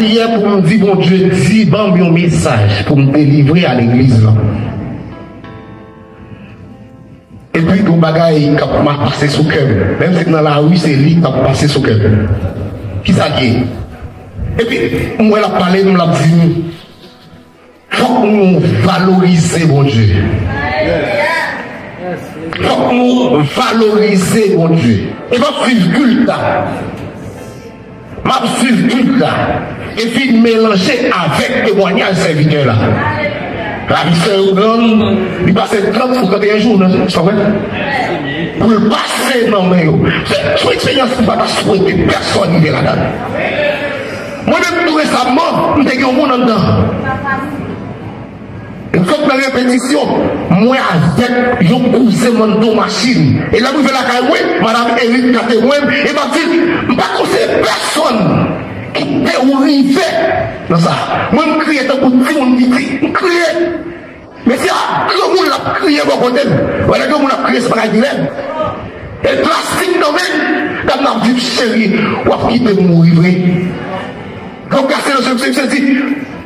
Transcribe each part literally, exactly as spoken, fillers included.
priyè pou m di Bondye, di ban m yon mesaj pou m delivre a legliz lan. Epi yon bagay k ap ma- pase sou kè m. Menm si nan lari, se li k ap pase sou kè m. Kisa l ye? Epi m wè l ap pale m, l ap di m, fòk nou valorize Bondye. Fòk nou valorize Bondye. E pa swiv kilt la. M ap swiv kilt la. E fin melanje avèk temwayaj sèvitè la. Lavi sè yo grann, li pase trant pou trannteyen jou, non? Sa vre? Pou l pase nan men yo. Se yon eksperyans m pa ta swete pèsòn rive ladan l. Mwen menm tou resaman, m te gen yon moun anndan. Sot nan repetisyon, mwen avèk yon kouzen m anndan yon machin. E lè m rive lakay mwen, madanm Erika te wè m, e m ap di l, m pa konseye pèsòn ki te ou rive nan sa. Mwen, m kriye tankou timoun piti. M kriye. Mesye a, granmoun l ap kriye bò kote m. Wè, lè granmoun ap kriye, se bagay ki lèd. E plastik nan men l, dam nan ap di m, cheri, w ap kite m mouri vre. Gòm kase nan je m, se di,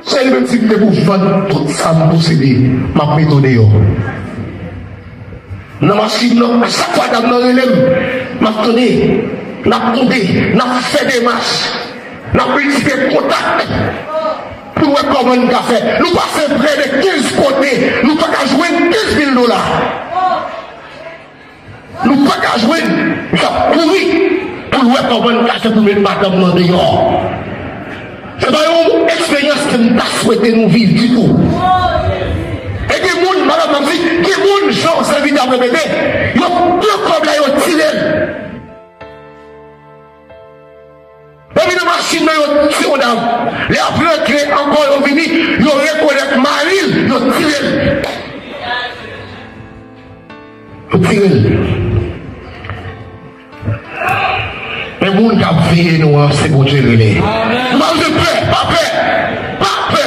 cheri, menm si m te pou vann tout sa m posede, m ap mete w deyò. Nan machin nan, a chak fwa dam nan rele m, m ap tande, n ap tande, n ap fè demach, n ap miltipliye kontak pou n wè kòman n ka fè. Nou pase prè de kenz kote, nou pa ka jwenn kenz mil dola. Nou pa ka jwenn, nou ap kouri pou n wè kòman n ka fè pou met madanm nan deyò. Se pa yon eksperyans ke m ta swete nou viv ditou. E gen moun, madanm nan di, gen moun, jan sèvitè ap repete, yo pran kòb la, yo tire l. Depi nan machin nan, yo tire yon dam. Lè y ap rantre ankò, yo vini, yo rekonèt mari l, yo tire l. Yo tire l. Men moun k ap veye nou an, se Bondye l rele. Nou pa bezwen pè, pa pè, pa pè.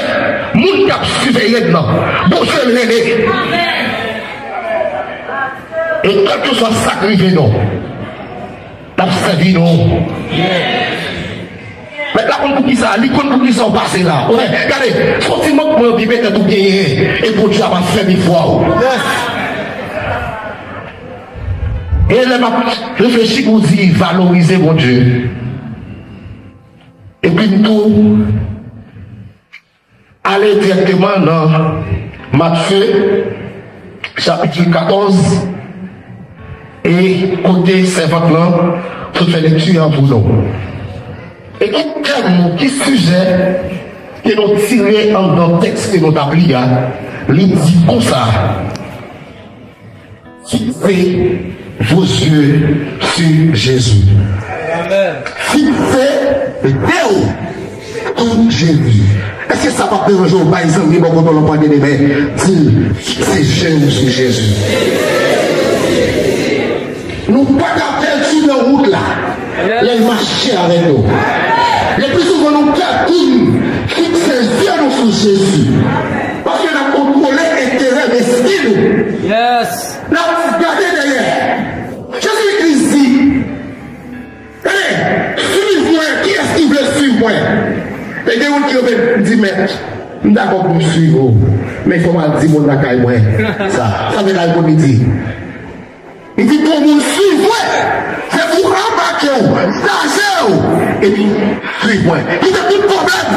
Moun k ap siveye n nan, Bondye l rele. E kèlkeswa sa k rive nou, l ap sèvi nou. Mèt la konn poukisa, li konn poukisa w pase la. Ou wè, gade, se yon ti mankman yo te pètèt ou genyen, e Bondye ap afèmi fwa w. E lè m ap reflechi pou di valorize Bondye. Epi m tou ale dirèkteman nan Matye, chapit katòz, e kote sèvant lan sot fè lekti an pou nou. E ki tèm ou ki sijè ke nou tire anndan tèks ke nou t ap li a, li di konsa. Fixez vos yeux sur Jésus. Amen. Fikse je w sou Jezi. Èske sa p ap deranje w bay zanmi bò kote w lan pwanye de men? Di l, fikse je w sou Jezi. Nou pa ka pèdi nan wout la. Lè l mache avèk nou. Le pli souvan nou pèdi, fikse je nou sou Jezi. Paske n ap kontwole enterè mesken nou. Yes. N ap gade dèyè. Jezi Kris di, tande, swiv mwen, kiyès ki vle swiv mwen? E gen moun ki vle di, mèt, m dakò pou m swiv ou, men fò m al di moun lakay mwen sa. Sa vle lakay moun li di. Li di, pou moun swiv mwen, se pou anbake w, chaje w, epi swiv mwen. Kite tout pwoblèm,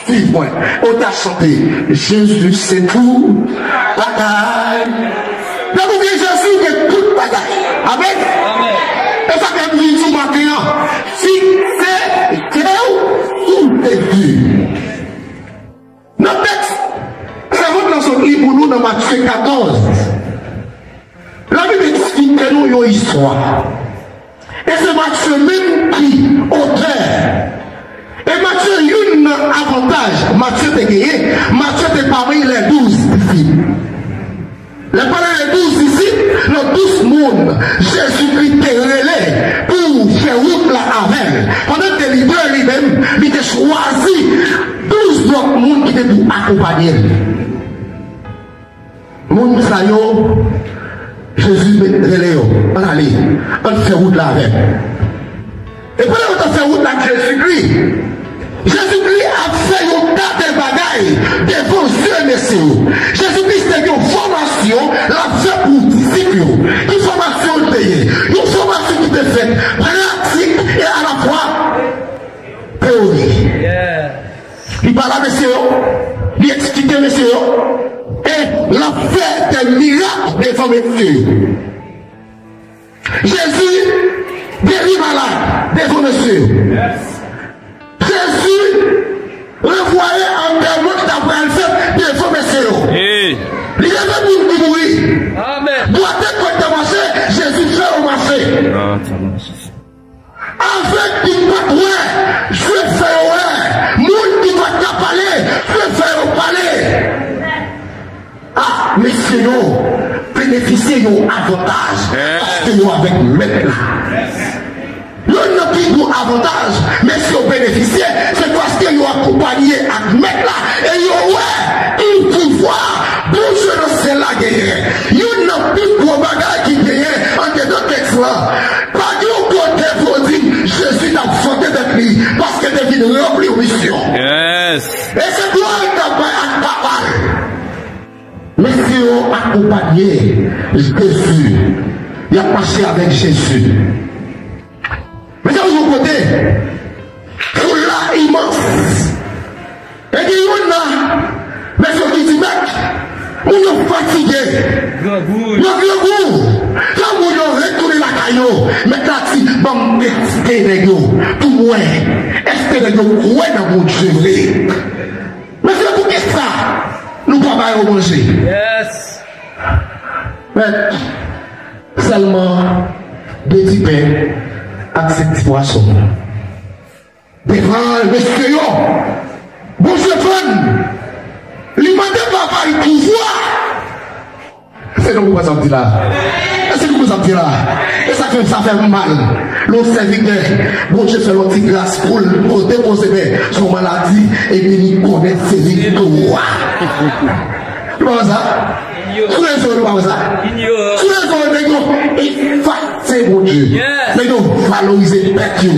swiv mwen. Ou ta chante, Jezi se tout bagay. Lè ou gen Jezi, ou gen tout bagay. Amèn. E sa k ap vin sou maten an. Fikse je w sou Jezi. Nan tèks sèvant lan sot li pou nou nan Matye katòz, Labib eksplike nou yon istwa. E se Matye menm ki otè. E Matye, youn nan avantaj Matye te genyen, Matye te pami lè douz disip. Lè pale de douz disip, nan douz moun Jezikri te rele pou fè wout la avè l. Pandan l te libre li menm, li te chwazi douz lòt moun ki te pou akonpaye l. Moun sa yo, Jezi rele yo, ann ale, ann fè wout la avè m. E pandan yo t ap fè wout la ak Jezikri, Jezikri mesye yo. Jezi Kris te gen yon fòmasyon l ap fè pou disip yo. Ki fòmasyon l te ye? Yon fòmasyon ki te fèt pratik e alafwa teyorik. Li pale a mesye yo, li eksplike mesye yo, e l ap fè de mirak devan mesye yo. Jezi geri malad devan mesye yo. Jezi revwaye antèman ki ta pral fèt devan mesye yo. Li leve moun ki mouri. Dwat e kot te mache, Jezi fè yo mache. Avèg ki pa t wè, Jezi fè yo wè. Moun ki pa t ka pale, Jezi fè yo pale. Ah, mesye yo benefisye yon avantaj paske yo avèk Mèt la. Youn nan pi gwo avantaj mesye yo benefisye, se paske yo akonpanye ak Mèt la e yo wè ki pouvwa Bondye nan syèl la genyen. Youn nan pi gwo bagay ki genyen andedan tèks lan, pa gen yon kote pou yo di Jezi t ap vante tèt li paske te vin ranpli yon misyon. E se glwa l t ap bay ak Papa l. Mesye yo akonpanye Jezi. Y ap mache avèk Jezi. Mesye yo yon kote, foul la imans. E gen youn nan mesye yo ki di, Mèt, moun yo fatige. Yo grangou. Jan moun yo retounen lakay yo, Mèt la di, ban m teste nèg yo pou m wè, èske nèg yo kwè nan Bondye vre? Mesye, poukisa nou pa ba yo manje? Mèt, sèlman de ti pen ak senk ti pwason. Devan mesye yo, Bondye fann, li mande Papa l pouvwa. Èske nou konprann sa m di la? Èske nou konprann sa m di la? E sa fè, sa fè m mal. Lè yon sèvitè, Bondye fè l yon ti gras pou l, pou l depoze men sou maladi, epi li konnen se li ki wa. Nou pa wè sa? Sou rezo, nou pa wè sa? Sou rezo, nèg yo efase Bondye. Nèg yo valorize tèt yo.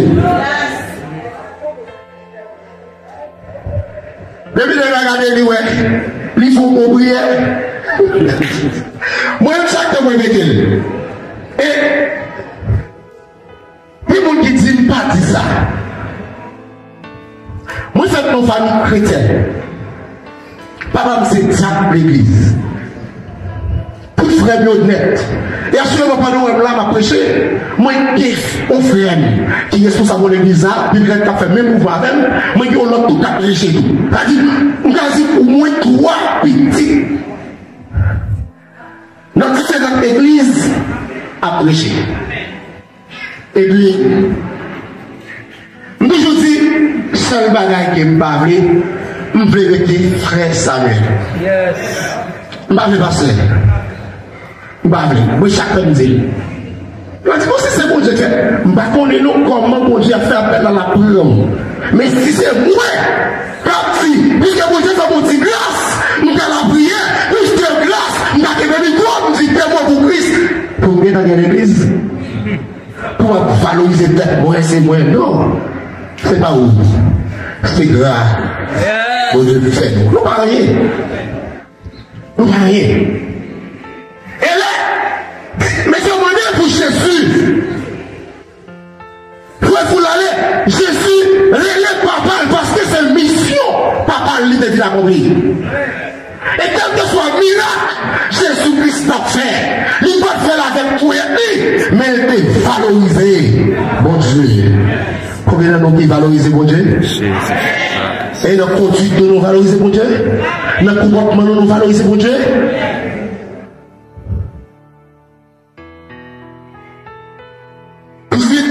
Depi lè l a gade li wè, li fè yon bon priyè. Mwen menm chak tan mwen mete l. E gen moun ki di m pa di sa. Mwen fèt nan yon fanmi kretyèn. Papa m se dyak legliz. Tout frè m yo nèt. E aktyèlman pandan w wè m la, m ap preche, mwen gen yon frè m ki responsab yon legliz la, Bib Rèd k ap fè menm mouvman avè m, mwen gen yon lòt tou k ap preche tou. Sa di, m ka di omwen twa pitit nan diferan legliz ap preche. Epi, m toujou di, sèl bagay ke m pa vle, m vle rete frè Samuel. M pa vle pastè. M pa vle. Mwen chak fwa m di l. Yo di, bon, si se Bondye k fè, m pa konnen non kòman Bondye ap fè apèl la, l ap pran w. Men si se mwen k ap di, piske Bondye fè m yon ti gras, m ka lapriyè, piske gras, m ka kenbe mikwo, m di de mo pou Kris. Pou m gentan gen legliz. Pou w ap valorize tèt mwen, se mwen. Non. Se pa ou. Se gra Bondye ki fè nou. Nou pa anyen. Nou pa anyen. E lè mesye yo mande pou Jezi, pou foul la ale, Jezi rele Papa l paske se misyon Papa l li te vin akonpli. E kèlkeswa mirak Jezi Kris t ap fè, li pa t fè l avèk kwayans li, men l te valorize Bondye. Konbyen nan nou ki valorize Bondye? E nan konduit nou, nou valorize Bondye? Nan konpòtman nou, nou valorize Bondye? Touswit,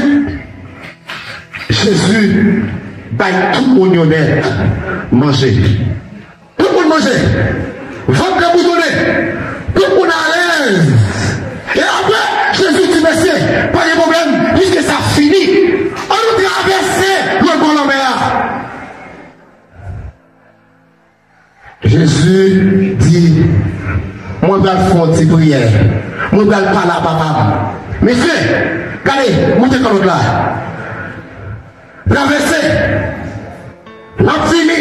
Jezi bay tout moun yo nèt manje. Tout moun manje. Vant deboutone. Tout moun alèz. E apre, Jezi di, mesye, pa gen pwoblèm, piske sa fini. Ann nou travèse lòt bò lanmè a. Jezi di, mwen pral fè yon ti priyè. Mwen pral pale a Papa m. Mesye, gade, moute kalòt la. Travèse. N ap fini.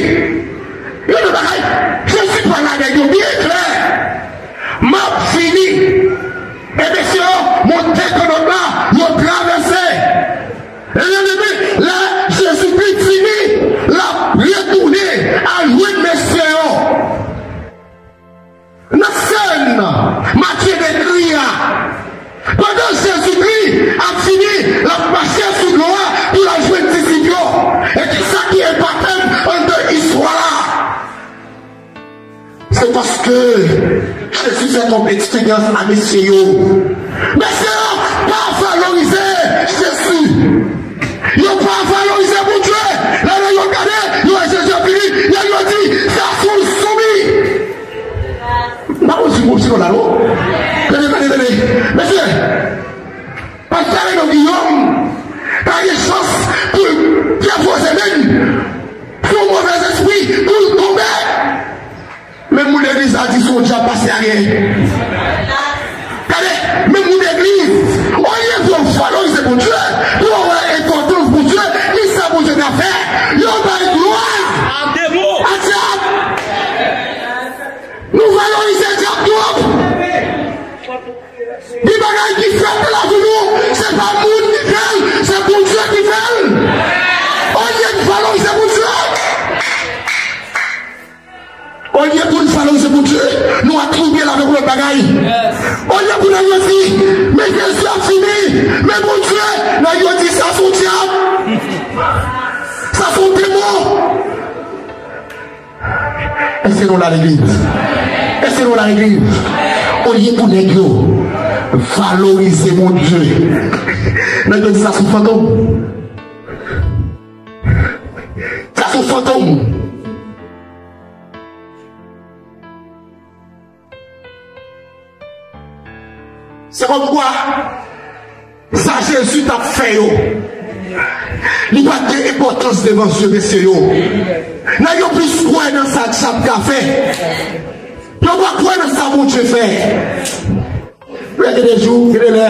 Yon lòt bagay, Jezi pale a Nèg yo byen klè. M ap fini. E mesye yo monte kannòt la, yo travèse. E byen, byen, byen, lè Jezikri fini, l ap retounen al jwenn mesye yo. Nan sèn Matye dekri a, pandan Jezikri ap fini, l ap mache sou dlo a pou l al jwenn disip yo. E kisa ki enpòtan anndan istwa a? Se paske Jezi fè twòp eksperyans a mesye yo. Mesye yo pa valorize Jezi. Yo pa valorize Bondye. Lè yo gade, yo wè Jezi ap vini, lè yo di, "Sa se yon zonbi." M pa konn si m konn si konn la, non? Tande, tande, tande. Mesye, Pastè Reno Guillaume ta gen chans pou l depoze men l sou yon movèzespri pou l tonbe. Menm moun legliz la di se yon dyab pase ayen. Gade, menm moun legliz, olye pou yo valorize Bondye, pou yo wè enpòtans Bondye, kisa Bondye ka fè, yo bay glwa a dyab. Nou valorize dyab twòp. Gen bagay ki fèt nan lavi nou, se pa moun ki fè l, se Bondye ki fè l. Olye n valorize Bondye, olye pou n valorize Bondye, nou atribiye l avèk yon lòt bagay. Olye pou nèg yo di, "Men Jezi ap vini, men Bondye," nèg yo di, "Sa se yon dyab, sa se yon demon." Èske nou la legliz? Èske nou la legliz? Olye pou nèg yo valorize Bondye, nèg yo di sa se yon fantom. Sa se yon fantom. Se kòmkwa sa Jezi t ap fè yo, li pa t gen enpòtans devan zye mesye yo. Nèg yo plis kwè nan sa dyab ka fè. Yo pa kwè nan sa Bondye fè. Lè gen de jou, gen de lè,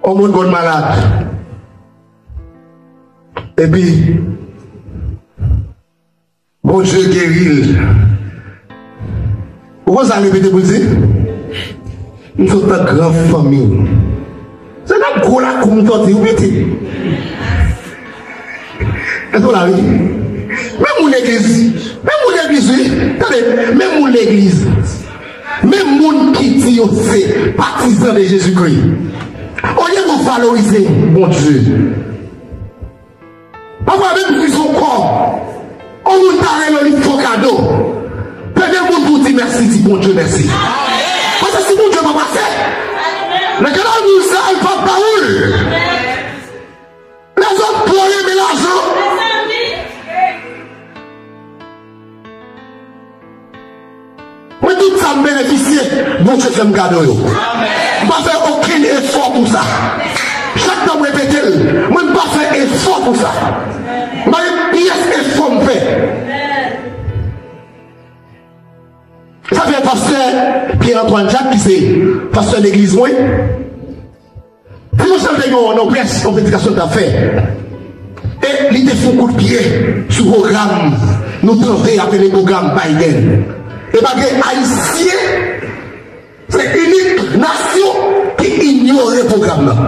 yon moun konn malad. Epi, Bondye geri l. Ou konn sa l repete pou l di? "M sot nan gran fanmi." Se nan gwo lakou m soti, wi, pitit. Èske w la, wi? Menm moun legliz. Menm moun legliz, wi. Tande, menm moun legliz. Menm moun ki di yo se patizan de Jezikri. Olye nou valorize Bondye, pafwa menm si se yon kòb, yon moun ta renmen li fè w kado. Pede moun pou di mèsi, di Bondye mèsi. Paske si Bondye pa pase, nan kado moun sa, l p ap ba ou l. Lèzòm twò renmen lajan. Mwen, tout sa m benefisye, Bondye fè m kado yo. M pa fè okenn efò pou sa. Chak tan m repete l, mwen m pa fè efò pou sa. M pa gen pyès efò m fè. Sa fè pastè Pierre Antoine Jacques, ki se pastè legliz mwen, Dimanch la, te gen yon, yon près, yon predikasyon l t ap fè. E li te fè yon kout pye sou pwogram nou tande y ap rele pwogram Biden. E pa gen Ayisyen, se inik nasyon ki inyore pwogram nan,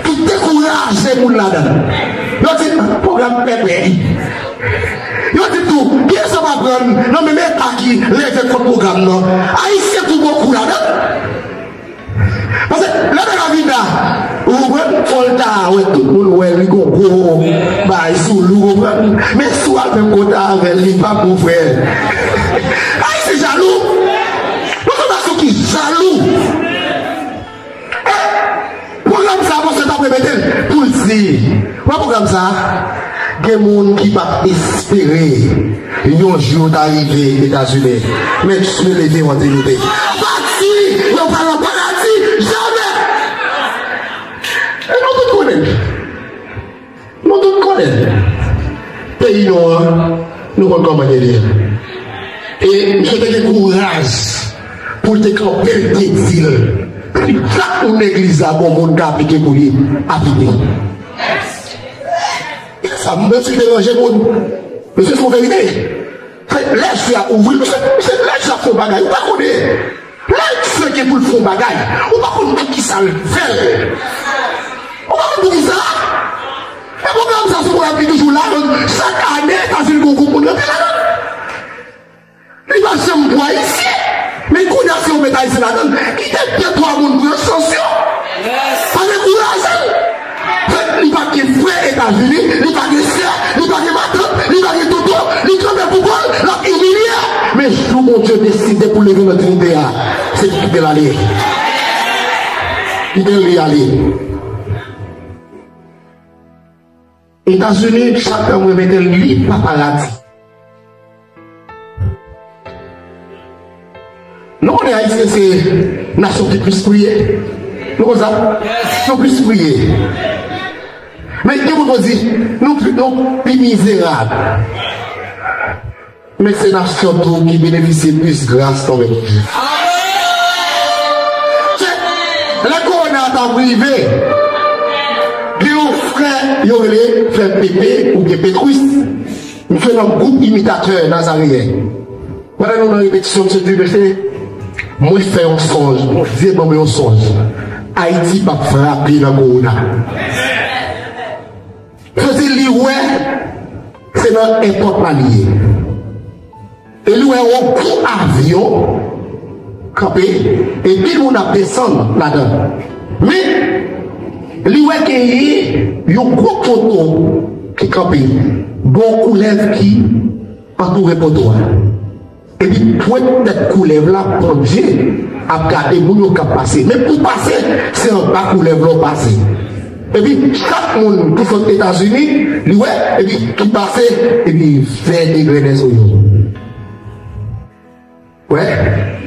ki dekouraje moun ladan l. Yo di, "Pwogram pèpè." Yo di tou, "Kiyès w ap aprann nan menm Eta ki leve kont pwogram nan?" Ayisyen tou bokou ladan l. Paske lè nèg la vin la, ou konprann, fò l ta wè tout moun wè li gon gwo bagay sou li, ou konprann. Men si w al menm kote avè l, li p ap bon, frè. Ayisyen jalou. Nou se nasyon ki jalou. Eh, pwogram sa, pastè t ap repete l pou l di, wè pwogram sa, gen moun ki p ap espere yon jou yo ta rive Etazini. Men jis leve w an di nou de. Pati, yo pa nan paradi, jamè. E nou tout konnen. Nou tout konnen. Peyi nou an, nou konn kòman li ye. E misye te gen kouraj pou l te kanpe, l te di l, si chak moun legliz la gon moun k aplike pou li, aplike. Sa, mesye, deranje moun. Mesye, se yon verite. Lè je a ouvri, mesye, mesye, lè je a fè yon bagay, ou pa konnen. Lè je gen pou l fè yon bagay, ou pa konn poukisa l fè l. Ou pa konn poukisa. E pwoblèm sa, se pwoblèm ki toujou la, donk, chak ane, Etazini gon gwoup moun rantre ladan. Li pa janm pran Ayisyen. Men kounye a, si yo met Ayisyen ladan l, kite de twa moun pran chans yo. Pa dekouraje l. Fèt, li pa gen frè Etazini, li pa gen sè, li pa gen matant, li pa gen tonton, li kanpe pou kò l, l ap imilye. Men jou Bondye deside pou leve nan diyite a, se li ki kite l ale. Kite li ale. Etazini, chak tan mwen mete l, li pa paradi. Nou konnen Ayisyen se nasyon ki plis priye. Nou konn sa? Nasyon plis priye. Men gen moun ki di, nou, nou pi mizerab. Men se nasyon tou ki benefisye plis gras nan men Bondye. Lè kowona t ap rive, gen yon frè yo rele frè Pepe oubyen Petrus. Misye nan gwoup imitatè nazareyen. Pandan nou nan repetisyon, misye di, mesye, mwen fè yon sonj, Bondye ban mwen yon sonj. Ayiti p ap frape nan kowona. Misye di li wè se nan èpòt la li ye. E li wè yon gwo avyon kanpe, e pil moun ap desann ladan. Men, li wè genyen yon gwo poto ki kanpe, gen yon koulèv ki antoure poto a. Epi pwent tèt koulèv la, Bondye ap gade moun yo k ap pase. Men pou pase, se anba koulèv la w pase. Epi chak moun ki sot Etazini, li wè, epi ki pase, epi vè degrenn sou yo. Wè,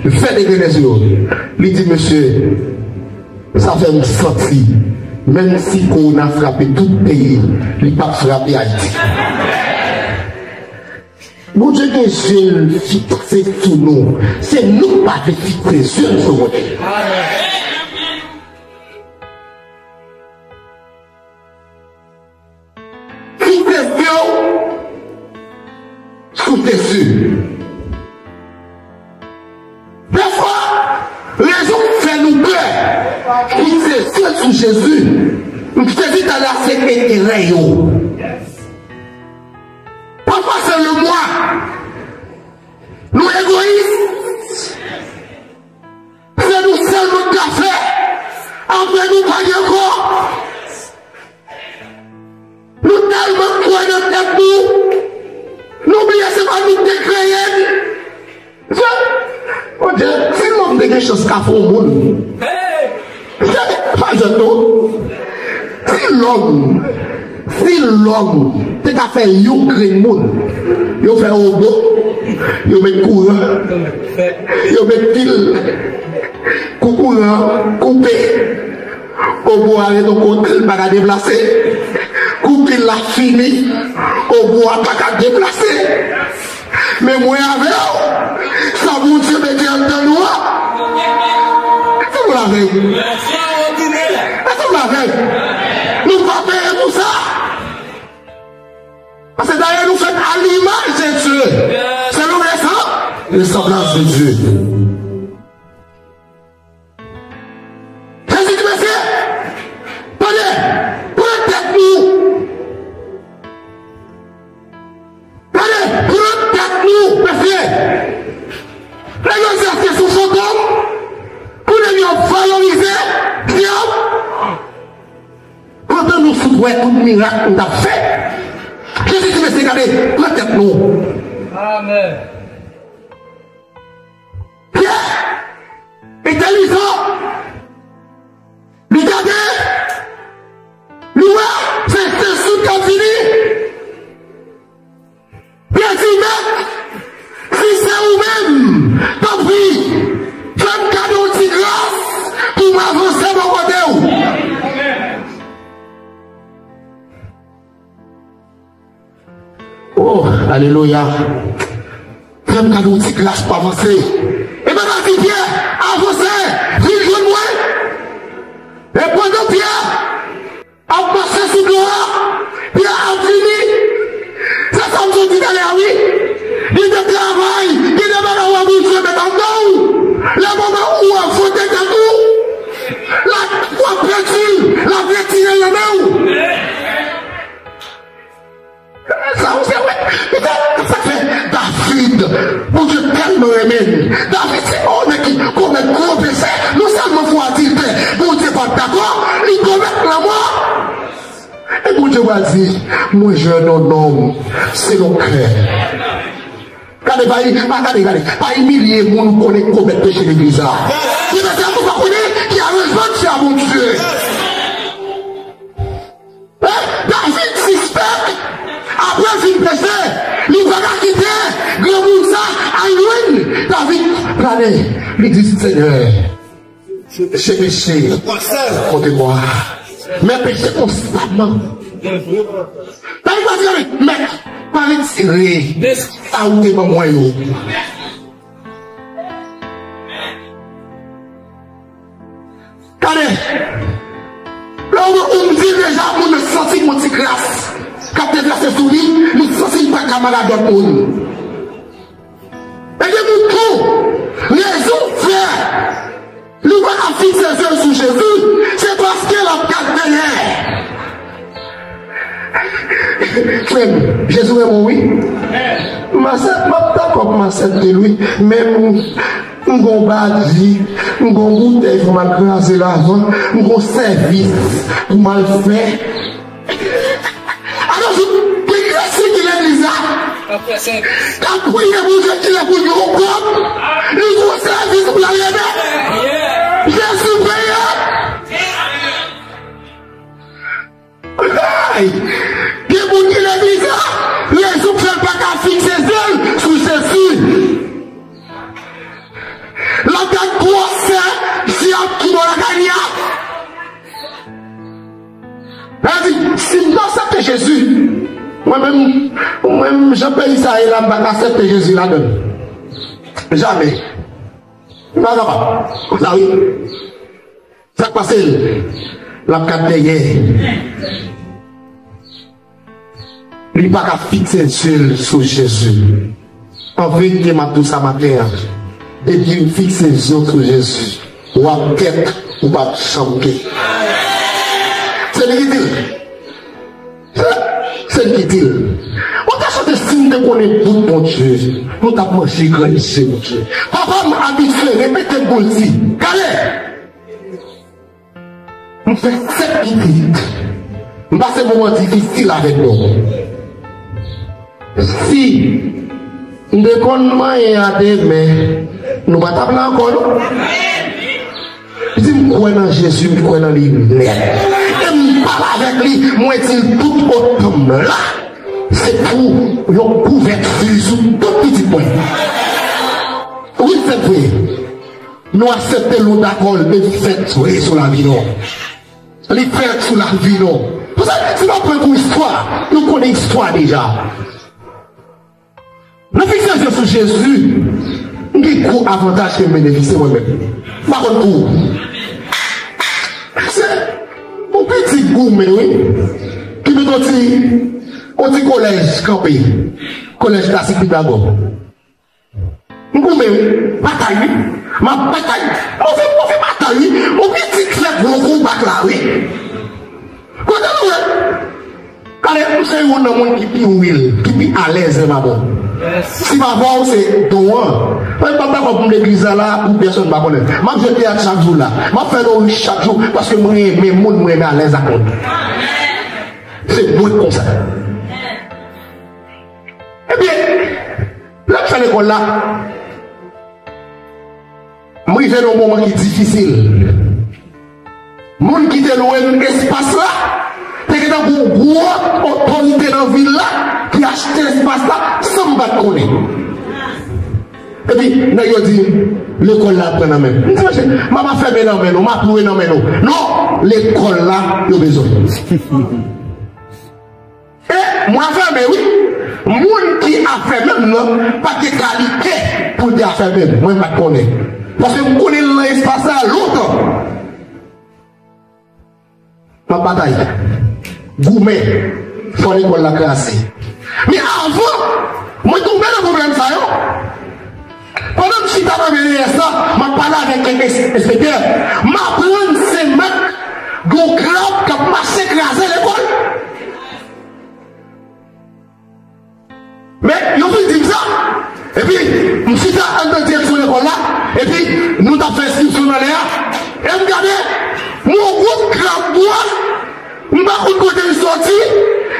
vè degrenn sou yo. Li di, mesye, sa fè m santi, menm si kowona frape tout peyi, li p ap frape Ayiti. Bondye gen je l fikse sou nou. Se nou k pa vle fikse je n sou Bondye. Fikse je w sou Jezi. Dèfwa, rezon k fè nou pè fikse je sou Jezi, Jezi ta la se enterè yo. Pafwa se le mwa. Nou egoyis. Se nou sèlman k ka fè. Apre nou pa gen ankò. Nou tèlman kwè nan tèt nou. Nou bliye se pa nou k te kreye n. Bondye, si lòm te gen chans ka fè yon moun. Pa jwenn non. Si lòm, si lòm te ka fè yon grenn moun, yo fè wobo, yo met kouran, yo met pil, kou kouran koupe, wobo a ret yon kote, l pa ka deplase, kou pil la fini, wobo a pa ka deplase. Men mwen avè w, sa Bondye mete anndan nou an. Ansanm avè m. Ansanm avè m. Nou pa peye pou sa. Paske dayè nou fèt à l'image de Dieu. Selon ressemblance de Dieu. Jezi di, mesye, tande, pran tèt nou. Tande, pran tèt nou, mesye. Nèg yo di se sou Sodòm, pou nèg yo valorize dyab. Pandan nou fout wè tout mirak nou t ap fè, Jezi di, mesye, gade, pran tèt nou. Amèn. Pyè entèlijan. Li gade, li wè, se Jezi k ap vini. Pyè di, mèt, si se ou menm, tanpri, fè m kado yon ti gras pou m avanse bò kote w. Oh, alelouya. Fè m kado yon ti gras pou avanse. E Bib la di Pyè, avanse, vin jwenn mwen. E pandan Pyè ap mache sou dlo a, Pyè ap vini, Lè moman ou an vote tèt ou, la, w ap pèdi l, l ap retire l nan men w. Sa ou se wè. Sa k fè David, Bondye tèlman renmen l. David se yon nèg ki komèt gwo peche, non sèlman fè adiltè, Bondye pa t dakò, li komèt lanmò. E Bondye pral di, mwen, je nomme selon cœur. Gade, pa, pa gade, gade, pa imilye moun ou konnen ki komèt peche legliz la. Se paske ou pa konnen ki aranjman ki a Bondye. Hein? David sispèk, apre l fin peche, li pa ka kite granmoun sa al jwenn David. Gade, li di, Senyè, j'ai péché contre toi. Mwen peche konstamman. David pa di, mèt, pa retire sa ou te ban mwen yo. Gade, lè ou, ou di deja moun nan santi yon ti gras k ap devèse sou li, li santi li pa ka mal a dòt moun. E gen moun tou, rezon fè li pa ka fikse zye l sou Jezi, se paske l ap gad dèyè. Frè m, Jezi renmen w, wi. M asèp-, m ap dakò pou m asèpte l, wi. Men m, m gon badi, m gon boutèy pou m al kraze lavan, m gon sèvis pou m al fè. Alò, gen kreyati ki legliz la, k ap priye Bondye ki lè pou yon kòb, li gon sèvis pou l al remet. Jezi peye. Ay! Gen moun ki legliz la, rezon k fè l pa ka fikse zye l sou Jezi. L ap gad gwosè dyab ki bò lakay li a. L a di, si m pa aksepte Jezi, mwen menm, mwen menm, jan peyi sa ye la, m pa ka aksepte Jezi ladan l. Jamè. M pa kapab. Konsa wi. Sa k pase l? L ap gad dèyè. Li pa ka fikse zye l sou Jezi. An verite, m ap di w sa maten an, depi w fikse zye w sou Jezi, w ap kèt, ou p ap janm kèt. Se li ki di l. Se, se li ki di l. Ou ta chante, si m te konnen bout Bondye, nou t ap manje grenn je Bondye. Papa m abitye repete boul di, gade! M fè sèt pitit. M pase moman difisil avèk nou. Si m te konn manyen a de men, nou pa t ap la ankò, non. Li di, m kwè nan Jezi, m kwè nan li nèt. E m pale avèk li, mwen di l tout otan m la, se pou yon kouvèti sou tout pitit mwen. Wi, se vre. Nou aksepte l, nou dakò l, men li fèt vre sou lavi nou. Li fèt sou lavi nou. Paske si nou pran pou istwa, nou konnen istwa deja. Nan fikse zye sou Jezi, m gen gwo avantaj ke m benefisye mwen menm. M pa konn pou ou. Se yon pitit goumen, wi. Ki met yon ti, yon ti kolèj kanpe. Kolèj klasik Pitagò. M goumen, wi. Batay, wi. M ap batay. Move, move batay, wi. Yon pitit fè gwo kou bak la, wi. Kote nou ye? Gade, m se youn nan moun ki pi wil, ki pi alèz lè m avè w. Si m avè w, se don an. Mwen pa dakò pou m legliz la, la, pou pèsonn pa konnen. M ap jwe teyat chak jou la. M ap fè lori chak jou, paske mwen renmen moun, mwen renmen alèz ak moun. Se mwen k konsa. Ebyen, lè m fè lekòl la, m rive nan yon moman ki difisil. Moun ki te lwe m espas la, te gentan gon gwo otorite nan vil la ki achte espas la san m pa t konnen. Epi, nèg yo di, lekòl la pran nan men m. M di, monchè, m ap afèmen nan men nou, m ap lwe nan men nou. Non, lekòl la, yo bezwen. E mwen afèmen, wi. Moun ki afèmen m nan pa t gen kalite pou l te afèmen m. Mwen pa t konnen. Paske m konnen l nan espas la lontan. M ap batay. Goumen. Fò lekòl la kraze. Men avan mwen tonbe nan pwoblèm sa yo, Pandan m chita nan B D S la, m ap pale avèk kèk ins-, enspektè. M aprann Senmak gen yon krab k ap mache kraze lekòl. Men, yo vin di m sa. Epi, m chita anndan direksyon lekòl la. Epi, nou t ap fè enskripsyon nan lè a. E m gade, m wè yon gwoup krab bwa. M pa konn kote l soti.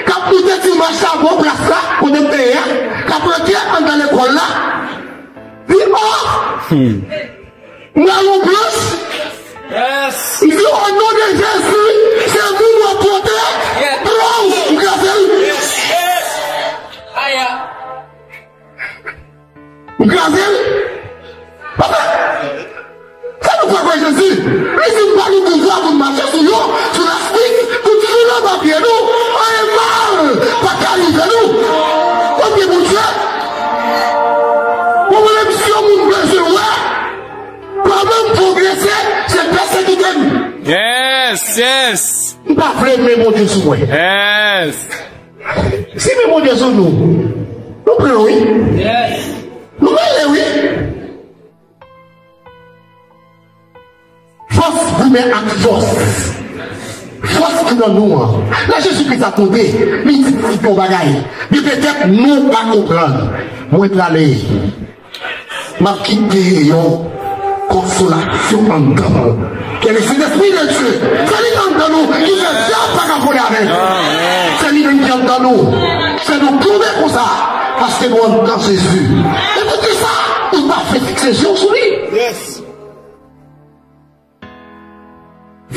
K ap moute ti mach la bò plas la, kote m te ye a. K ap rantre anndan lekòl la. Li, oh! M al yon planch. Yes. M di, o non de Jezi, se moun w ap pote. Yes. Plow, m kraze l. Yes. Aya. M kraze l. Papa, sa nou fè kwè Jezi? Li di m pa gen pouvwa pou n mache sou yo, sou lastik, pou n foule anba pye nou. Anyen mal pa ka rive nou. Kote Bondye? Ou konnen si yon moun bezwen wè kòman m pwogrese, se pèsekite m. Yes, yes. M pa vle men Bondye sou mwen. Yes. Si men Bondye sou nou, nou pran wi. Yes. Nou mele wi. Fòs goumen ak fòs. Fòs ki nan nou an. Lè Jezi Kris ap monte, li di yon bagay. Men petèt nou pa konprann. Mwen prale. M ap kite yon konsolasyon anndan nou. Ke le Sentespri de Dye, se li anndan nou ki fè dyab pa ka vole avè l. Se li menm ki anndan nou. Fè nou tonbe konsa, paske nou anndan Jezi. E poukisa ou pa fè fikse je w sou li? Yes.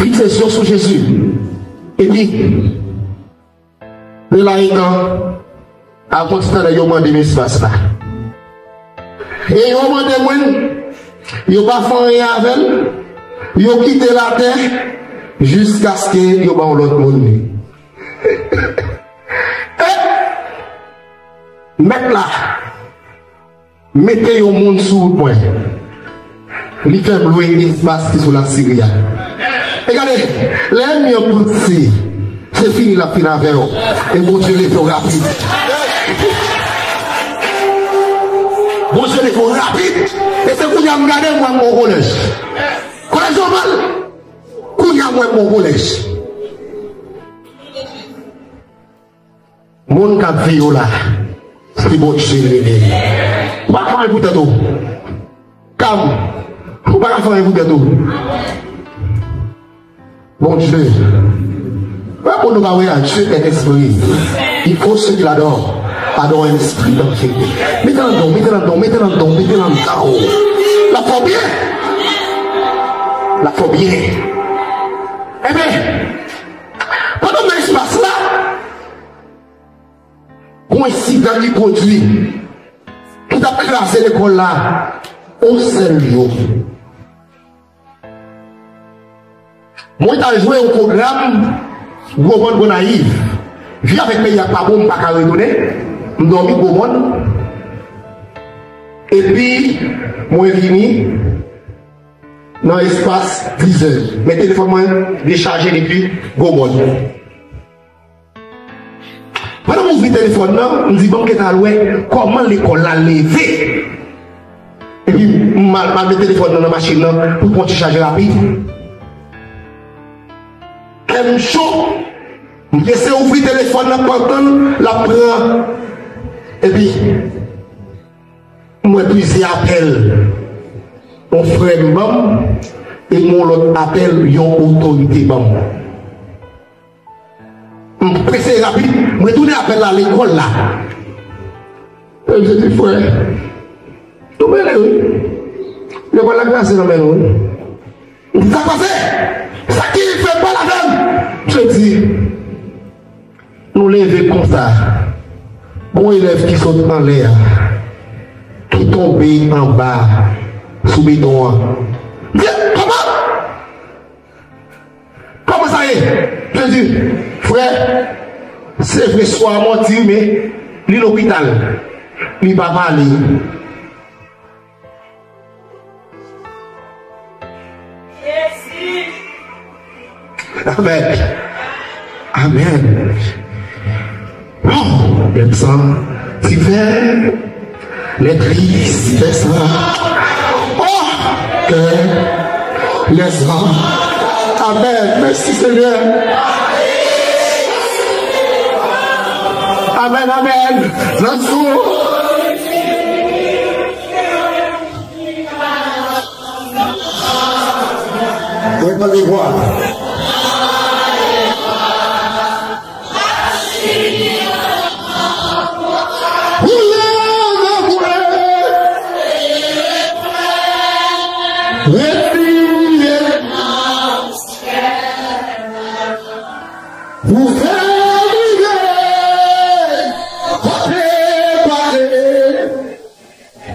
Fikse je w sou Jezi. Epi, lè la etan, avan ti talè, yo mande m espas la. E yo mande mwen, yo pa fè anyen avè l, yo kite l atè, jiskaske yo ba yon lòt moun li. E mèt la mete yon moun sou wout mwen. Li fè m lwe espas ki sou Lasiri a. E gade, lè ènmi an panse se fini l ap fini avè w. E Bondye leve w rapid. Bondye leve w rapid. E se kounye a m gade m wè m gon kolèj. Kolèj nòmal. Kounye a m wè m gon kolèj. Moun k ap veye w la, se Bondye l rele. Ou pa ka fè anyen pou tèt ou. Kam, ou pa ka fè anyen pou tèt ou. Bondye. Wè, pou nou pa wè a, Dieu est esprit. Il faut ceux qui l'adorent adorent en esprit et en vérité. Mete l anndan w, mete l anndan w, mete l anndan w, mete l anndan w. L ap fè w byen. L ap fè w byen. Ebyen, pandan m nan espas la, gon ensidan ki pwodui, ki t ap kraze lekòl la, on sèl jou. Mwen t al jwe yon pwogram Gwomòn Gonayiv. Vi avèk peyi a pa bon, m pa ka retounen. M dòmi Gwomòn. Epi, mwen vini nan espas dizè. Men telefòn mwen dechaje depi Gwomòn. Pandan m ouvri telefòn nan, m di, "Ban m gentan al wè kòman lekòl la leve." Epi, m al, m al met telefòn nan nan machin nan pou l pran ti chaj rapid. Kè m cho, m prese ouvri telefòn nan pandan l ap pran. Epi, m wè plizyè apèl. Yon frè m ban m, e m yon lòt apèl, yon otorite ban m. M prese rapid, m retounen apèl la lekòl la. E m di, "Frè, nou mele wi. Lekòl la kraze nan men nou wi." M di, "Sa k pase? Sa ki fè pale avè m?" Misye di, "Nou leve konsa. Gon elèv ki sot anlè a, ki tonbe anba sou beton an." M di, "Kòman?" Kòman sa ye? Jezi, frè, se vre swa mò di, men li lopital. Li pa pale. Amèn. Amèn. Oh, m santi fè. Les tristes, les rares, oh, que les rares. Amen. Merci Seigneur. Amen, amen. Lanso. Mwen pa vle vwa.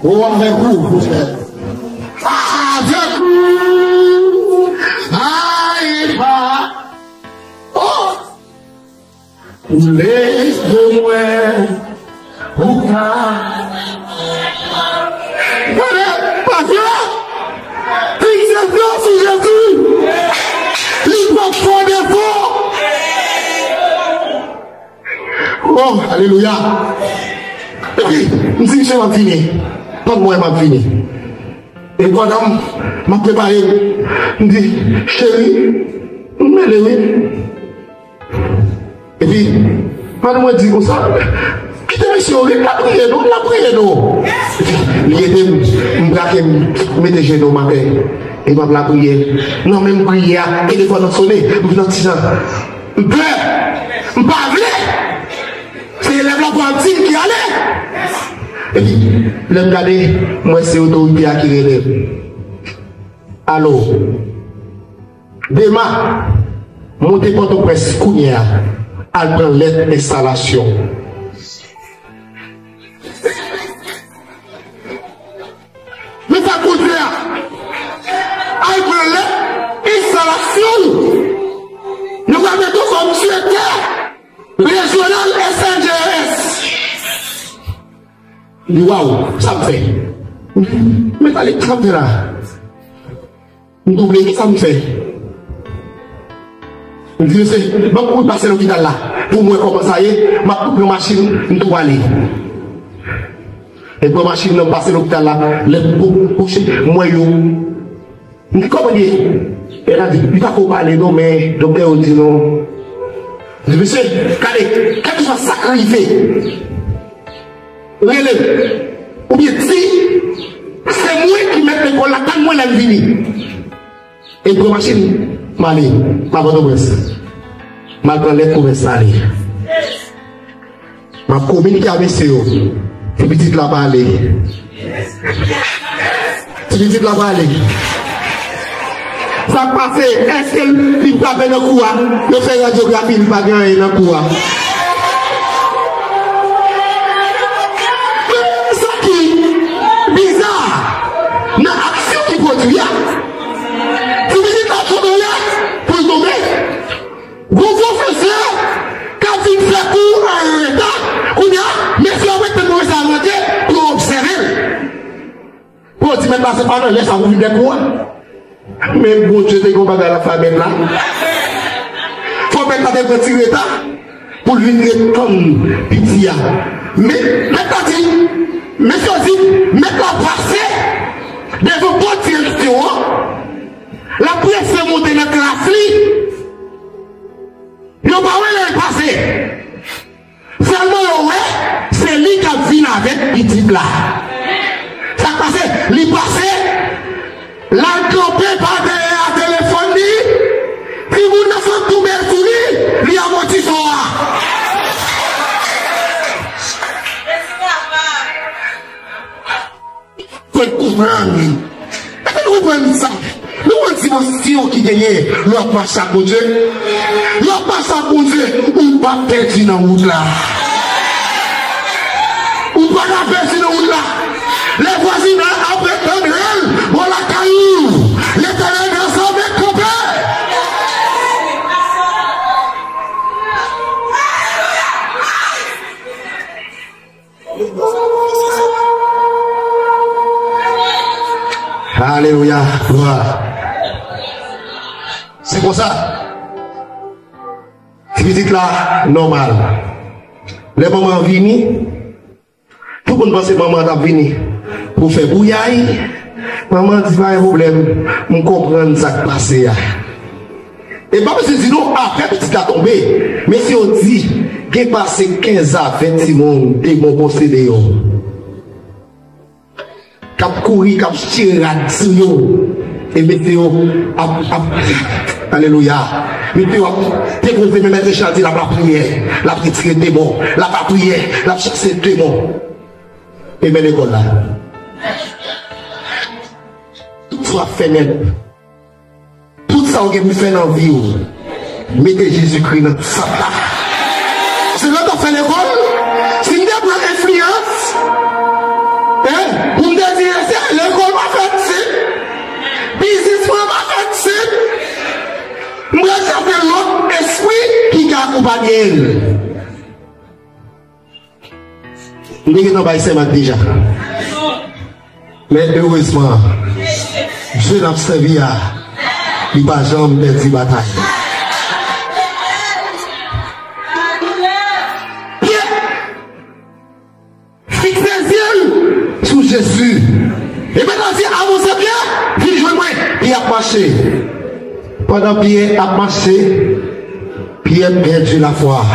Ou avèk ou, avèk ou, ay pa. Oh! Ou leve mwen, ou ka. Gade, pa vre? Fikse zye w sou Jezi. Li pap fè w defo. Oh, alelouya. Epi, m di, "Misye, m ap vini. Tann mwen, m ap vini." E pandan m ap prepare, m di, "Cheri, m mele wi." Epi, madanm mwen di konsa, "Kite mesye yo, ret lapriyè non, lapriyè non." Epi, li ede m, m brake m, mete jenou m atè. E m ap lapriyè. Nan menm priyè a, telefòn nan sone, m vin an ti jan. M pè, m pa vle. Se elèv la pou ap di m ki ale. Epi, lè m gade, m wè se otorite a ki rele m. Alo. Dema, monte Pòtoprens kounye a, al pran lèt enstalasyon. Men sa Bondye a, al pran lèt enstalasyon w. Yo pral mete w kòm direktè rejyonal S N J S. Li, waw, sa m fè? Men talè, sa m fè la? M tou bliye kisa m fè. M di, "Mesye, ban m kouri pase lopital la pou m wè kòman sa ye, m ap pran machin, m tou prale." E pran machin nan, m pase lopital la, lè m pou kouche, m wè yo. M di, "Kòman ye?" E l a di, "Li pa ko pale non, men doktè yo di non." M di, "Mesye, gade, kèlkeswa sa k rive, rele m. Oubyen di, se mwen ki mèt lekòl la, tann mwen lè m vini." E m pran machin, m ale, m al Pòtoprens. M al pran lèt pwomès la ale. M ap kominike a mesye yo. Ti pitit la pa ale. Ti pitit la pa ale. Sa k pase? Èske li frape nan kou a? Yo fè radyografi, li pa gen anyen nan kou a. Men sa ki biza nan aksyon ki pwodui a, ti pitit la ap tonbe pou l tonbe. Gwo pwofesè k ap vin fè kou an reta. Kounye a, mesye yo ap ret tann pwofesè a rantre pou yo obsève l. Pou yo di mèt la se pa nan lè sa pou vin fè kou a. Men Bondye te gen yon bagay l ap fè a mèt la. Fò mèt la te pran ti reta pou l vin ret tann piti a. Men mèt la di, mesye yo di, mèt la pase devan pòt direksyon an. L ap prese monte nan klas li. Yo pa wè lè l pase. Sèlman yo wè, se li k ap vin avèk pitit la. Sa k pase? Li pase, l al kanpe pa dèyè a telefòn li. Timoun nan sot tonbe sou li, li amòti sò a. Fò n konprann. Èske nou konprann sa? Nou konn dimansyon ki genyen lè w ap mache ak Bondye? Lè w ap mache ak Bondye, ou p ap pèdi nan wout la. Ou pa ka pèdi nan wout la. Lè vwazinay ap ret tann rèl bò lakay ou, Letènèl nan zame kanpe. Alelouya, glwa. Se konsa. Ti pitit la nòmal. Lè manman an vini, Tout moun panse manman an t ap vini pou fè bouyay. Manman an di, "Pa gen pwoblèm, m konprann sa k pase a." E pa bezwen di nou, apre pitit la tonbe, mesye yo di, gen pase kenz a ven timoun demon posede yo. K ap kouri, k ap chire rad sou yo. E mesye yo ap, ap, alelouya. Mesye yo ap depoze men Mèt Richard di l ap lapriyè, l ap retire demon, l ap lapriyè, l ap chase demon. E men lekòl la. Tout sa w ap fè nèt. Tout sa w gen pou fè nan vi w, mete Jezikri nan sant la. Se lè w t ap fè lekòl, si m te pran enfliyans, en, pou m te di, se lekòl pa fèt si, biznis mwen pa fèt si, m pral chape lòt espri ki ka akonpanye l. M te gentan bay sèman deja. Men erezman, Dye n ap sèvi a, li pa janm pèdi batay. Pyè fikse zye l sou Jezi. E Mèt la di, "Avanse, Pyè, vin jwenn mwen." Pyè ap mache. Pandan Pyè ap mache, Pyè pèdi lafwa.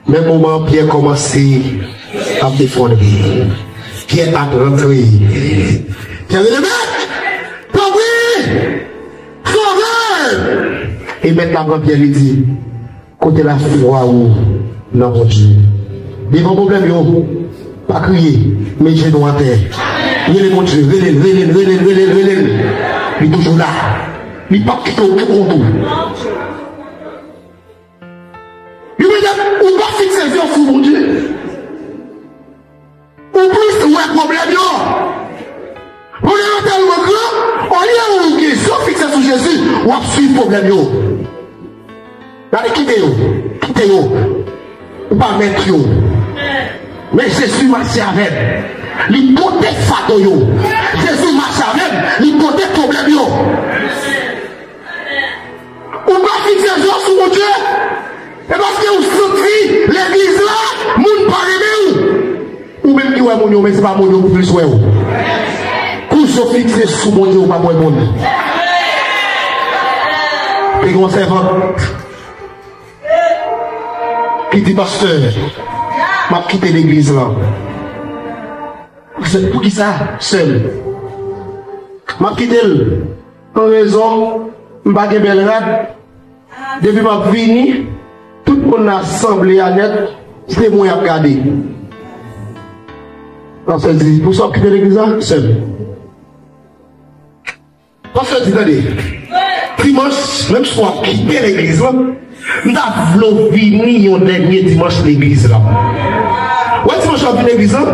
Men moman Pyè kòmanse ap efondre, Pyè ap rantre. Pyè rele, "Mèt, tanpri, sove m!" E Mèt la pran Pyè, li di, "Kote lafwa ou nan Bondye?" Devan pwoblèm yo, pa kriye, met jenou atè. Rele Bondye, rele l, rele l, rele l, rele l, rele l. Li toujou la. Li p ap kite w pou kont ou. Li mete ou pa fikse zye w sou Bondye. Ou plis wè pwoblèm yo. Pwoblèm yo tèlman gran, olye ou gen zye w fikse sou Jezi, w ap swiv pwoblèm yo. Gade, kite yo, kite yo. Ou pa mèt yo. Men Jezi mache avè m. Li pote fado yo. Jezi mache avè m. Li pote pwoblèm yo. Ou pa fikse zye w sou Bondye. E paske ou santi legliz la, moun pa renmen ou. Ou menm ki wè moun yo, men se pa moun yo pou plis wè w. Kou zye w fikse sou Bondye, ou p ap wè moun. Te gen yon sèvant ki di, "Pastè, m ap kite legliz lan." Poukisa, sè m? "M ap kite l an rezon m pa gen bèl rad. Depi m ap vini, tout moun nan sanble a nèt, se mwen y ap gade." Pastè di, "Pou sa w ap kite legliz la, sè m?" Pastè di, "Tande, dimanch, menm si w ap kite legliz lan, m ta vle w vini yon dènye dimanch legliz lan. Wè dimanch w ap vin legliz lan,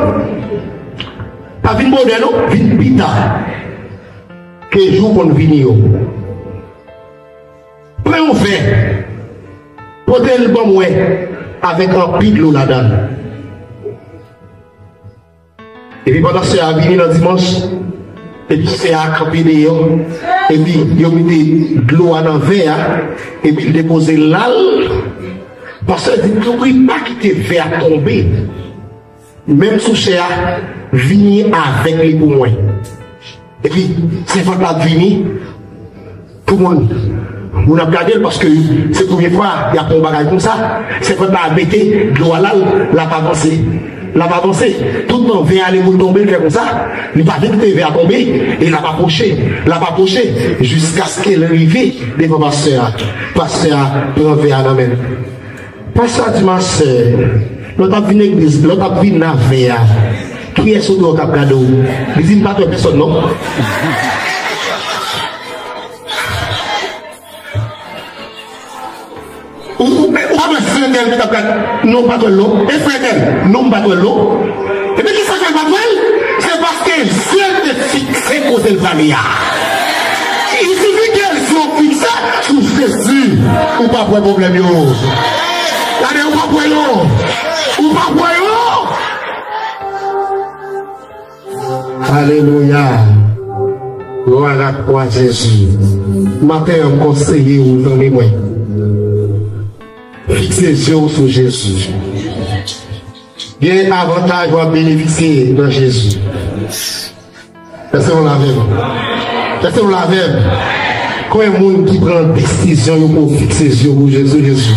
pa vin bonè non, vin pita ke jou w konn vini yo. Pran yon vè, pote l ban mwen avèk anpil dlo ladan l." Epi pandan sè a vini nan dimanch, epi sè a kanpe deyò, epi yo mete dlo a nan vè a, epi l depoze l al. Pastè di, "Tanpri, pa kite vè a tonbe. Menm sou chè a, vini avèk li pou mwen." Epi, sèvant la vini, tout moun, moun ap gade l, paske se premye fwa y ap fè yon bagay konsa. Sèvant la mete dlo a la, l ap avanse. L ap avanse. Tout tan vè a ale pou l tonbe, l fè konsa. Li pa vle kite vè a tonbe, e l ap apwoche, l ap apwoche, jiskaske l rive devan pastè a. Pastè a pran vè a nan men l. Pastè a di, "Ma sè, lè w t ap vin legliz, lè w t ap vin nan vè a, kiyès ou te wè k ap gade w?" Li di, "M pa t wè pèsòn non." Ou, ou, ou pa t wè frè entèl ki t ap gade? Non, m pa t wè l non. E frè entèl? Non, m pa t wè l non. Ebyen, kisa fè l pa t wè l? Se paske zye l te fikse kote l prale a. Il suffit ke zye w fikse sou Jezi, ou p ap wè pwoblèm yo. Gade, ou p ap wè yo. Ou p ap wè yo. Alelouya. Glwa a twa, Jezi. Maten an, m konseye w, zanmi mwen. Fikse zye w sou Jezi. Gen avantaj w ap benefisye nan Jezi. Èske nou la avè m? Èske nou la avè m? Konbyen moun ki pran desizyon yo pou fikse zye yo sou Jezi?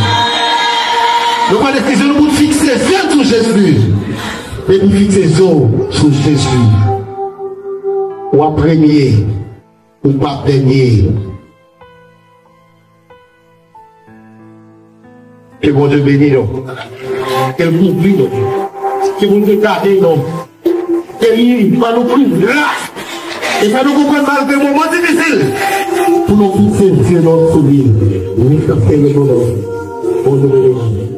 Nou pran desizyon nou pou fikse zye sou Jezi. Depi fikse zye w sou Jezi, w ap premye, ou p ap dènye. Ke Bondye beni nou. Ke l kouvri nou. Ke Bondye gade nou. Ke li ban nou plis gras. E fè nou konprann malgre moman difisil, pou nou fikse zye nou sou li. Wi, sa se le moman. Bondye beni nou.